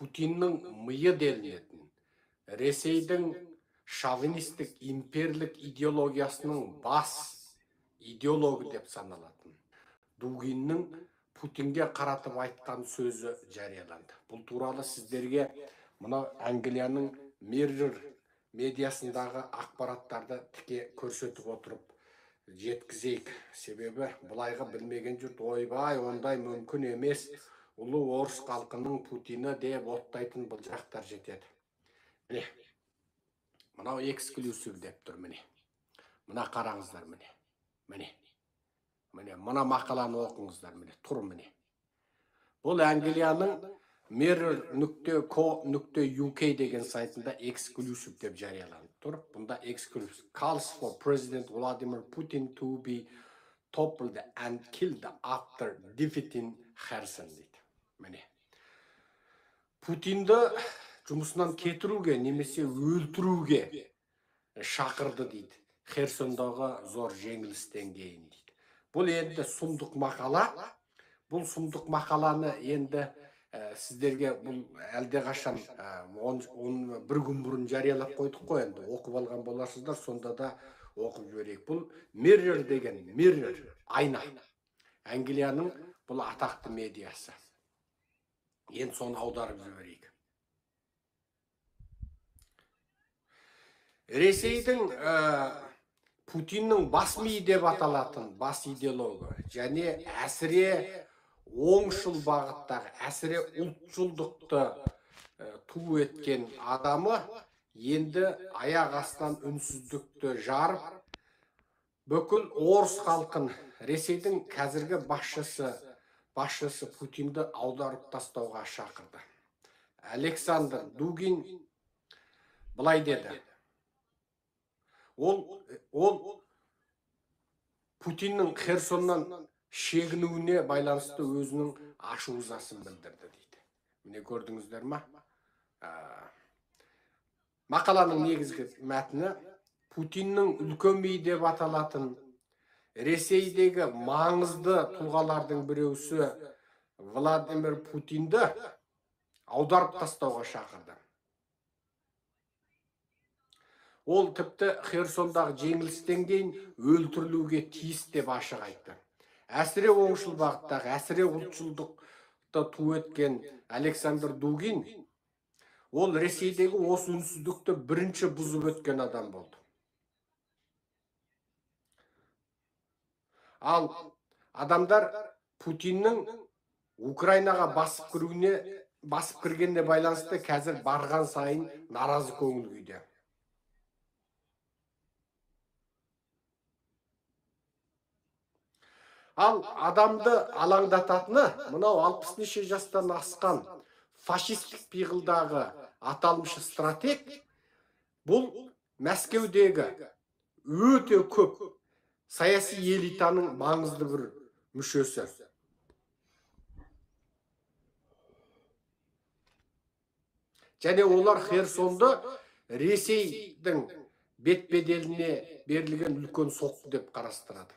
Путиннің миы делінетін, Ресейдің шовинистік имперлік идеологиясының бас идеологы деп саналатын Дугиннің Путинге қаратып айтқан сөзі жарияланды. Бұл туралы сіздерге мына Англияның Mirror медиасындағы ақпараттарды тіке көрсетіп отырып жеткізейік. Себебі былайғы білмеген жұрт ойбай, ондай мүмкін емес, ұлы орыс халқының Путині деп оттайтын бұл жақтар жетеді. Міне, мынау эксклюзив деп тұр, міне. Мына қараңыздар, міне. Міне. Міне, мына мақаланы оқыңыздар, міне, тұр міне. Бұл Англияның mirror.co.uk деген сайтында эксклюзив деп жарияланып тұр. Бұнда эксклюзив calls for President Vladimir Putin to be toppled and killed after defeating Kherson дейді. Міне. Путинді жұмысынан кетіруге немесе өлтіруге шақырды дейді. Херсондағы зор жеңілістен кейін дейді. Бұл енді сұмдық мақала. Бұл сұмдық мақаланы енді сіздерге бұл әлдеқашан бір күн бұрын жариялап қойдық қой, енді оқып алған боларсыздар, сонда да оқып жіберейік. Бұл Mirror деген, Mirror, айна. Англияның бұл атақты медиасы. Енді соны аударып жіберейік. Ресейдің Путиннің бас миы деп аталатын бас идеологы және әсіре оңшыл бағыттағы, әсіре ұлтшылдықты ту еткен адамы енді аяқ астынан үнсіздікті жарып, бүкіл орыс халқын Ресейдің қазіргі басшысы Путинді аударып тастауға шақырды. Александр Дугин былай деді. Ол Путиннің Херсоннан шегінуіне байланысты өзінің ашу ызасын білдірді дейді. Міне көрдіңіздер ма? Мақаланың негізгі мәтіні Путиннің үлкен миы деп аталатын Ресейдегі маңызды тұлғалардың біреусі Владимир Путинді аударып тастауға шақырды. Ол тіпті Херсондағы жеңілістен кейін өлтірілуге тиіс деп ашық айтты. Әсіре оңшыл бағыттағы, әсіре ұлтшылдықты ту еткен Александр Дугин, ол Ресейдегі осы үнсіздікті бірінші бұзып өткен адам болды. Ал адамдар Путиннің Украинаға басып кіргеніне байланысты қазір барған сайын наразы көңіл күйде. Ал адамды алаңдататыны мынау 60 жастан асқан фашистік пиғылдағы аталмыш стратег, бұл Мәскеудегі өте көп саяси элитаның маңызды бір мүшесі. Және олар Херсонды Ресейдің бет-беделіне берілген үлкен соққы деп қарастырады.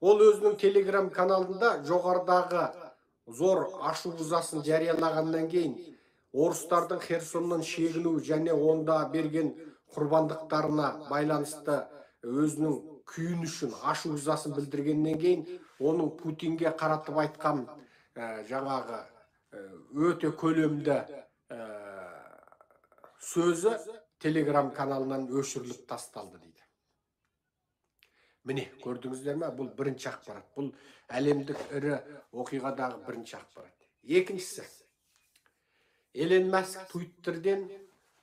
Ол өзінің Телеграм каналында жоғарыдағы зор ашу ызасын жариялағаннан кейін орыстардың Херсоннан шегіну және онда берген құрбандықтарына байланысты өзінің күйінішін, ашу ызасын білдіргеннен кейін оның Путинге қаратып айтқан жаңағы өте көлемді сөзі Телеграм каналынан өшіріліп тасталды дейді. Міне, көрдіңіздер ме? Бұл бірінші ақпарат. Бұл әлемдік ірі оқиғадағы бірінші ақпарат. Екіншісі, Элон Маск Твиттерден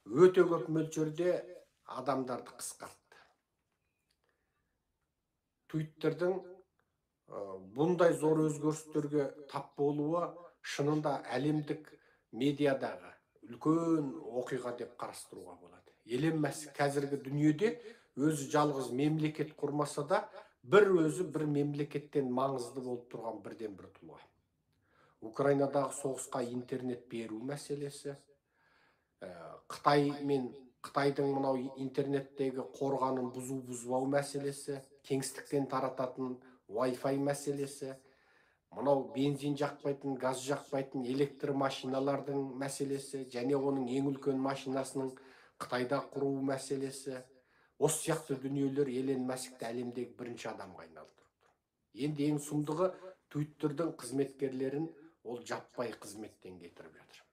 өте көп мөлшерде адамдарды қысқартты. Твиттердің бұндай зор өзгерістерге тап болуы шынында әлемдік медиадағы үлкен оқиға деп қарастыруға болады. Элон Маск қазіргі дүниеде өзі жалғыз мемлекет құрмаса да, бір өзі бір мемлекеттен маңызды болып тұрған бірден бір тұлға. Украинадағы соғысқа интернет беру мәселесі, Қытай мен Қытайдың мынау интернеттегі қорғанын бұзу-бұзбау мәселесі, кеңістіктен тарататын Wi-Fi мәселесі, мынау бензин жақпайтын, газ жақпайтын электр машиналардың мәселесі және оның ең үлкен машинасының Қытайда құру мәселесі, осы сияқты дүниелер Елен Маскті әлемдегі бірінші адамға айналдырып тұр. Енді ең сұмдығы, Твиттердің қызметкерлерін ол жаппай қызметтен кетіріп жатыр.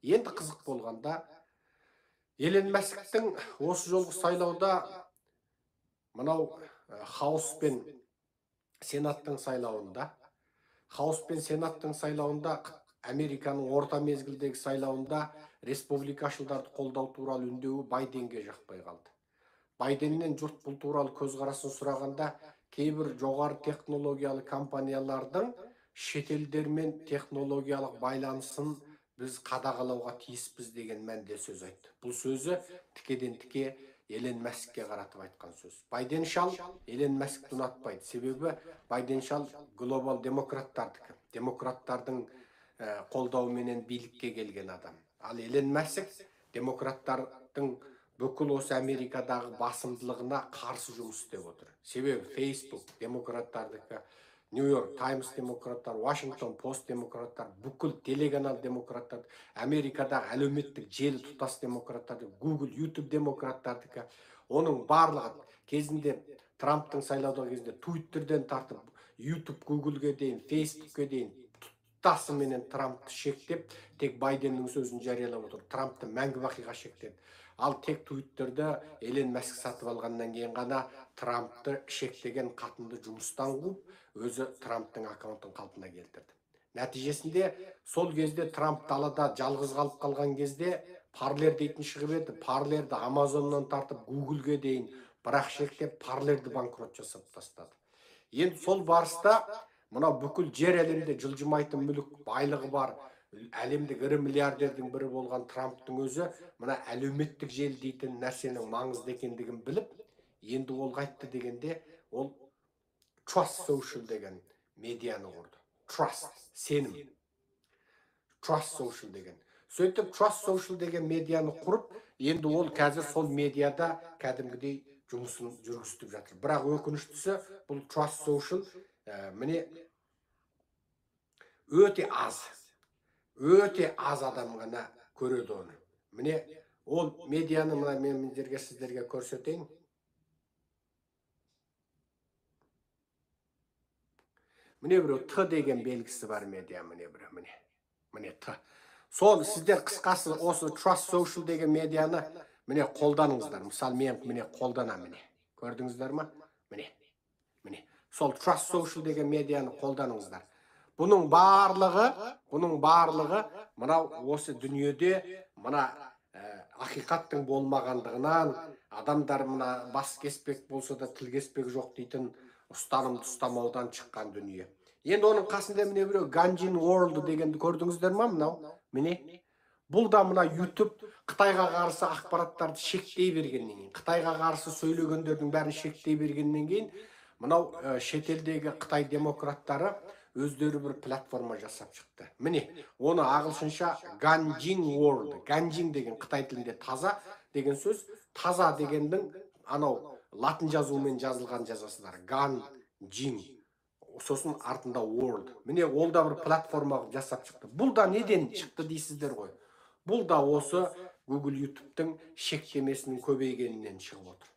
Енді қызық болғанда, Елен Масктің осы жолғы сайлауда мынау Хаус пен Сенаттың сайлауында, Хаус пен Сенаттың сайлауында, Американың орта мезгілдегі сайлауында республикашылдарды қолдау туралы үндеуі Байденге жақпай қалды. Байденнен жұрт бұл туралы көзқарасын сұрағанда, кейбір жоғары технологиялы компаниялардың шетелдермен технологиялық байланысын біз қадағалауға тиіспіз деген мәнде сөз айтты. Бұл сөзі тікеден тіке Елен Маскке қаратып айтқан сөз. Байден шал Елен Маскті ұнатпайды. Себебі Байден шал глобал демократтардікі. Демократтардың қолдауыменен билікке келген адам. Ал Елен Маск демократтардың бүкіл осы Америкадағы басымдылығына қарсы жұмыс істеп отыр. Себебі Facebook демократтардікі, New York Times демократтар, Washington Post демократтар, бүкіл телеканал демократтар, Америкадағы әлеуметтік желі тұтас демократтар, Google, YouTube демократтардікі. Оның барлығы кезінде Трамптың сайлаудағы кезінде Twitterден тартып, YouTube, Googleге дейін, Facebookке дейін тұтасыменен Трампты шектеп, тек Байденнің сөзін жариялап отыр. Трампты мәңгі бақиға шектеді. Ал тек Твиттерді Елен Маск сатып алғаннан кейін ғана Трампты шектеген қатынды жұмыстан қуып, өзі Трамптың аккаунтын қалпына келтірді. Нәтижесінде сол кезде Трамп далада жалғыз қалып қалған кезде Парлер дейтін шығып еді. Парлерді Амазоннан тартып Гуглге дейін бірақ шектеп, Парлерді банкрот жасап тастады. Енді сол барыста мынау бүкіл жер әлемде жылжымайтын мүлік байлығы бар әлемдік ірі миллиардердің бірі болған Трамптың өзі мына әлеуметтік желі дейтін нәрсенің маңызды екендігін біліп, енді ол қайтты дегенде, ол Trust Social деген медианы құрды. Trust, сенім. Trust Social деген. Сөйтіп Trust Social деген медианы құрып, енді ол қазір сол медиада кәдімгідей жұмысын жүргізіп жатыр. Бірақ өкініштісі, бұл Trust Social міне өте аз. Өте аз адам ғана көреді оны. Міне ол медианы мына мен сіздерге көрсетейін. Міне біреу Т деген белгісі бар медиа, міне біреу, міне. Міне Т. Сол сіздер қысқасы осы Trust Social деген медианы міне қолданыңыздар. Мысалы мен міне қолданамын, міне. Көрдіңіздер ма? Міне. Міне. Сол Trust Social деген медианы қолданыңыздар. Бұның барлығы мынау осы дүниеде мына ақиқаттың болмағандығынан адамдар мына бас кеспек болса да тіл кеспек жоқ дейтін ұстанымды ұстамаудан шыққан дүние. Енді оның қасында міне біреу Ganjin World дегенді көрдіңіздер ма мынау? Міне. Бұл да мына YouTube Қытайға қарсы ақпараттарды шектей бергеннен кейін, Қытайға қарсы сөйлегендердің бәрін шектей бергеннен кейін мынау шетелдегі Қытай демократтары өздері бір платформа жасап шықты. Міне, оны ағылшынша Ganjin World, Ganjin деген Қытай тілінде таза деген сөз, таза дегендің анау латын жазуымен жазылған жазасыздар. Ganjin. Сосын артында World. Міне, ол да бір платформа жасап шықты. Бұл да неден шықты дейсіздер ғой. Бұл да осы Google, YouTube'тың шектемесінің көбейгенінен шығып отыр.